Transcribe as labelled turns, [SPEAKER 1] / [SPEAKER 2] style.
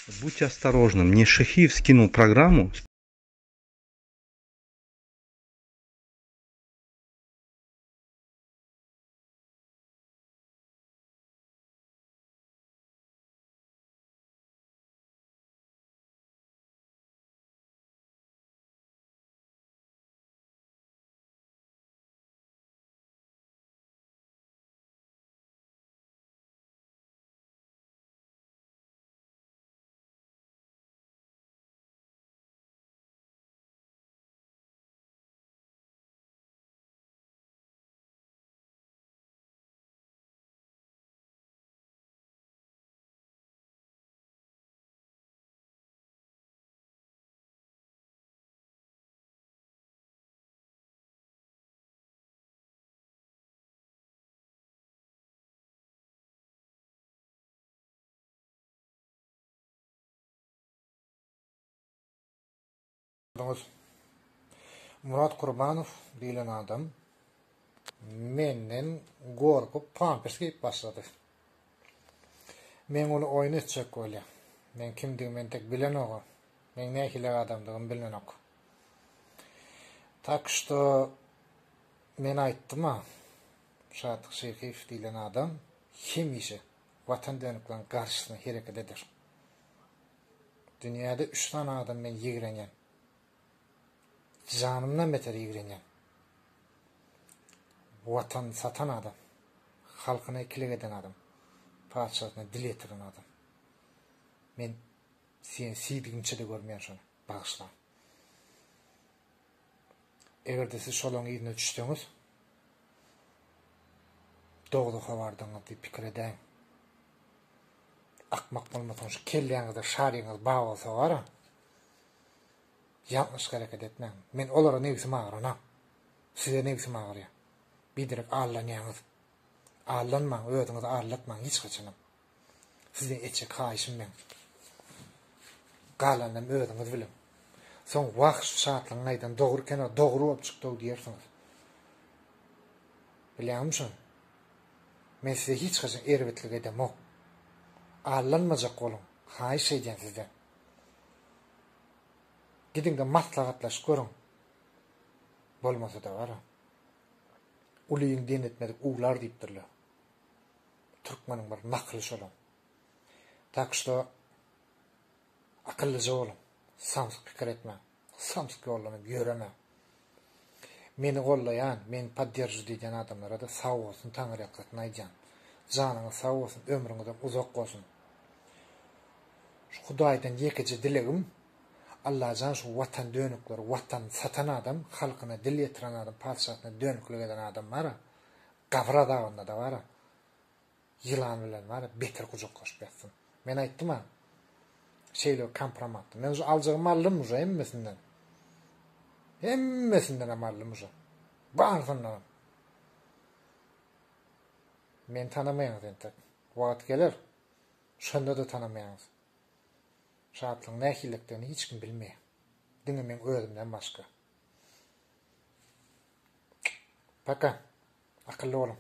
[SPEAKER 1] Будьте осторожны, мне Шахиев скинул программу.
[SPEAKER 2] Murat Kurbanow diýlen adam menden gorkup pampers geýip başlady. Meň uly oýun etjek bolýa. Meň kimdigimi entek bilenok-a. Meň nähili adamdygymy bilenok. Tak şto men aýtdym-a, Şatlyk Şyhyýew diýlen adam hemişe watan dönükleriň garşysyna hereket eder. Dünýäde üç sany adam men ýigrenýän. Janymdan beter ýigrenýän. Watanyny satan adam. Halkyna ikilik eden adam. Patyşasyna dil ýetiren adam. Men sen siýdigimçe-de görmeýän şony. Bagyşlaň. Eger-de siz şolaryň yzyna düşseňiz, dowzaha bardygyňyz diýip pikir edäýiň. Akmak bolmasaň şu kelläňizde şaryňyz bar bolsa bara, ýalňyş hereket etmäň. Men olara nebsim agyranok. Size nebsim agyrýar. Biderek allanýaňyz. Allanmaň, özüňizi aldatmaň hiç haçanam. Sizden etjek haýyşym meň. Galanynam özüňiz biliň. Soň wah şu Şatlygyň aýdany dogry eken-ow, dogry bolup çykdy-ow diýersiňiz. Bilýäňmi şony? Men size hiç haçan erbetlik edemok. Aldanmajak boluň, haýyş edýän sizden. Gidiň-de maslahatlaşyp görüň. Bolmasa-da bar-a. Ulyň diýen etmedik uwlar diýipdirler. Türkmeniň bir nakyly şolam. Tak şto akyllyja boluň. Samsyk pikir etmäň. Samsyk ýoldan hem ýöremäň. Meni gollaýan, meni podderžiwt edýän adamlara-da sag bolsun, taňyrýalkasyn aýdýan. Janyňyz sag bolsun, ömrüňizem uzak bolsun. Şu Hudaýdan ýekeje dilegim, Allajan şu watan dönükleri, watanyny satan adam, halkyna dil ýetiren adam, patyşasyna dönüklik eden adam bar-a, Gabyr azabynda-da bar-a, ýylan bilen bar-a, beter gujaklaşyp ýatsyn. Men aýtdym-a, şeýle bir kompromatdy. Men uje aljagymy aldym uje hemmesinden. Hemmesindenem aldym uje. Barysyndanam. Meni tanamaýaňyz entek. Wagt geler, şonda-da tanamaýaňyz. Şatlygyň nähililikdigini hiç kim bilmeýär. Diňe meň özümden başga. Paka. Akylly boluň.